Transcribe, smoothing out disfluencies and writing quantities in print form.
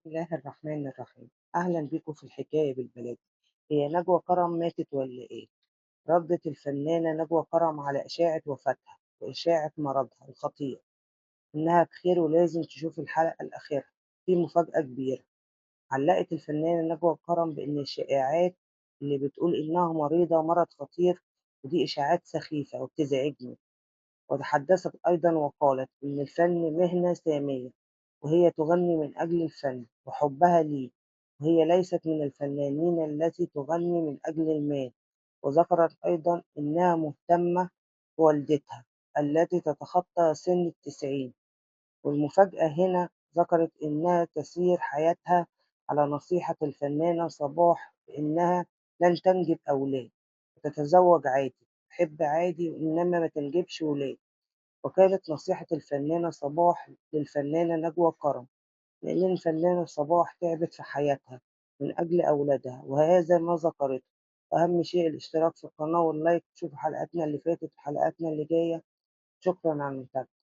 الله الرحمن الرحيم. أهلا بيكم في الحكاية بالبلدي. هي نجوى كرم ماتت ولا إيه؟ ردت الفنانة نجوى كرم على إشاعة وفاتها وإشاعة مرضها الخطير إنها بخير ولازم تشوف الحلقة الأخيرة، في مفاجأة كبيرة. علقت الفنانة نجوى كرم بإن الشائعات اللي بتقول إنها مريضة مرض خطير ودي إشاعات سخيفة وبتزعجني. وتحدثت أيضا وقالت إن الفن مهنة سامية وهي تغني من أجل الفن وحبها ليه، وهي ليست من الفنانين التي تغني من أجل المال. وذكرت أيضا إنها مهتمة بوالدتها التي تتخطى سن 90. والمفاجأة هنا ذكرت إنها تسير حياتها على نصيحة الفنانة صباح بإنها لن تنجب أولاد وتتزوج عادي، تحب عادي، وإنما ما تنجبش ولاد. وكانت نصيحة الفنانة صباح للفنانة نجوى كرم، لأن الفنانة صباح تعبت في حياتها من أجل أولادها، وهذا ما ذكرته. وأهم شيء الاشتراك في القناة واللايك، تشوفوا حلقاتنا اللي فاتت وحلقاتنا اللي جاية. شكرا على المتابعة.